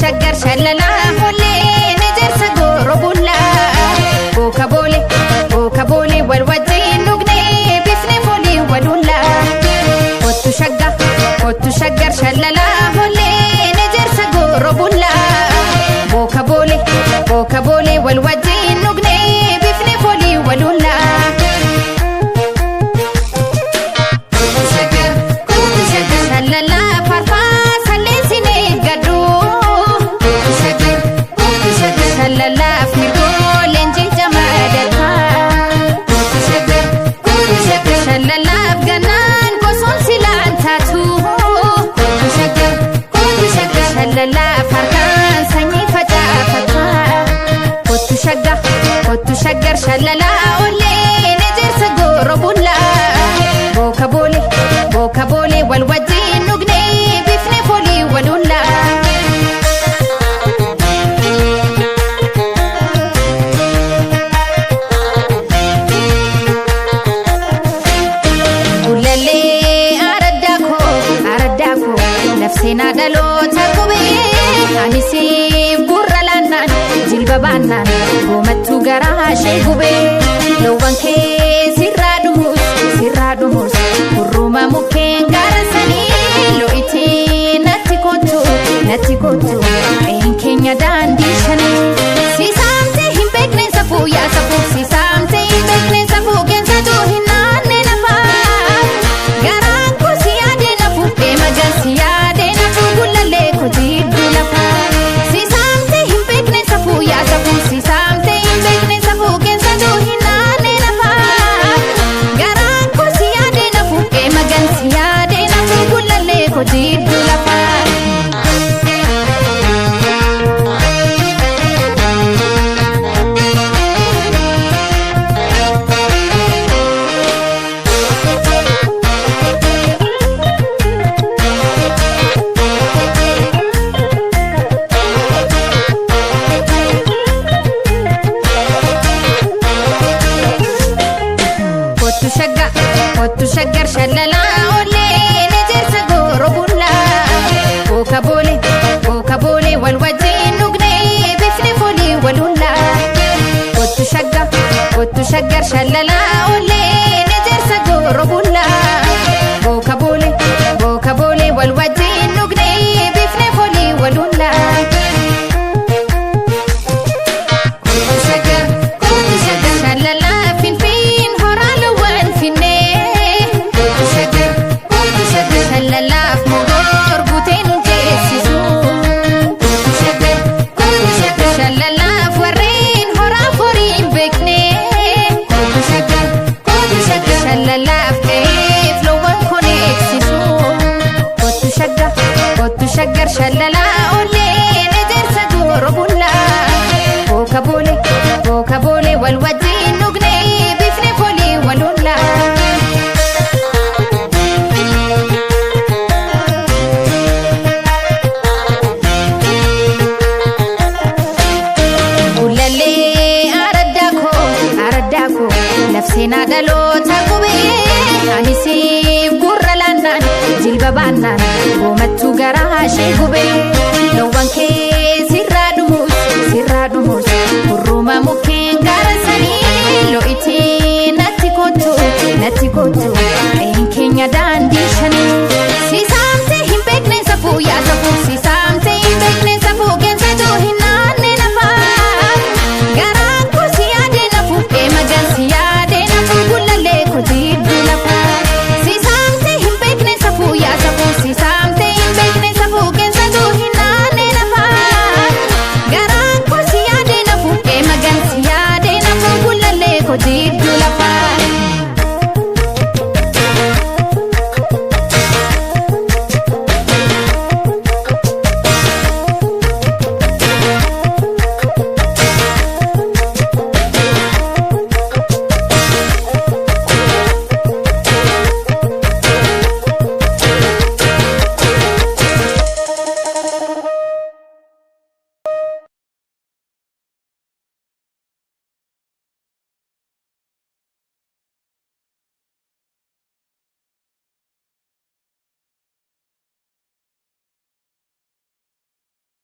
Shaggar shalalaa hollee ejersa gooroo bullaa. Booka boolee booka boolee wal wajjin dhugnee bifni foolii walullaa. Kottu shagga kottu shaggar shalalaa hollee ejersa gooroo bullaa. Booka boolee booka boolee wal wajjin dhugnee bifni foolii walullaa. Shalalaa farfaa salleessinee gadhuu. Shalalaaf mirgoo leenjii jamaa darkaa. Shalalaaf gannaan gosoon silaan taatu. Shalalaaf harkaan sanyii facaafataa. Kottu shagga kottu shaggar shalalaa olleen ejersa gooroo bullaa. Booka boolee booka boolee wal wajjin dhugnee bifni foolii walullaa. Ulallee araddaa koo araddaa koo lafseenaa dhaloota qubee anisiif gurra laannaan jilba baannaan goomattuu garaa ishee gubee loowwan kee sirraa dhumus sirraa dhumus gurruma mukkeen gaara sanii lo'itii natti kottu natti kottu qe'een keenya daandii shanii sisaamtee hin beekne safuu yaa safuu sisaamtee hin beekne safuu keensatu hin naanne lafaa. Garaan koo si yaadee nafu deema gansi yaadee nafu gullallee koo jidduu lafa. Sisaamtee hin beekne safuu yaa safuu sisaamtee hin beekne safuu keessattuu hin naanne lafa. Garaan koo si yaadee nafu deema gansi yaadee nafu gullallee koo jidduu lafa. Kottu shagga kottu shaggar shalalaa olleen ejersa gooroo bullaa. Booka boolee booka boolee wal wajjin dhugnee bifni foolii walullaa. Kottu shagga kottu shaggar shalalaa olleen ejersa gooroo bullaa. Booka boolee booka boolee wal wajjin dhugnee bifni foolii walullaa. Shalalaa finfiin horaa loowwan finnee. Shalalaaf mogoor guutee nu geessisu. Shalalaaf warreen horaa horii hin beekne. Shalalaaf qe'eef loowwan kun eegsisu. Kottu shagga kottu shaggar shalalaa olleen ejersa gooroo bullaa. Booka boolee booka boolee wal wajjin dhugnee bifni foolii walullaa. Ulallee araddaa koo araddaa koo lafseenaa dhaloota qubee anisiif gurra laannaan jilba baannaan goomattuu garaa ishee gubee loowwan kee sirraa dhumus sirraa dhumus gurruma mukkeen gaara sanii lo'itii natti kottu natti kottu qe'een keenya daandii shanii sisaamtee hin beekne safuu yaa safuu sisaamtee.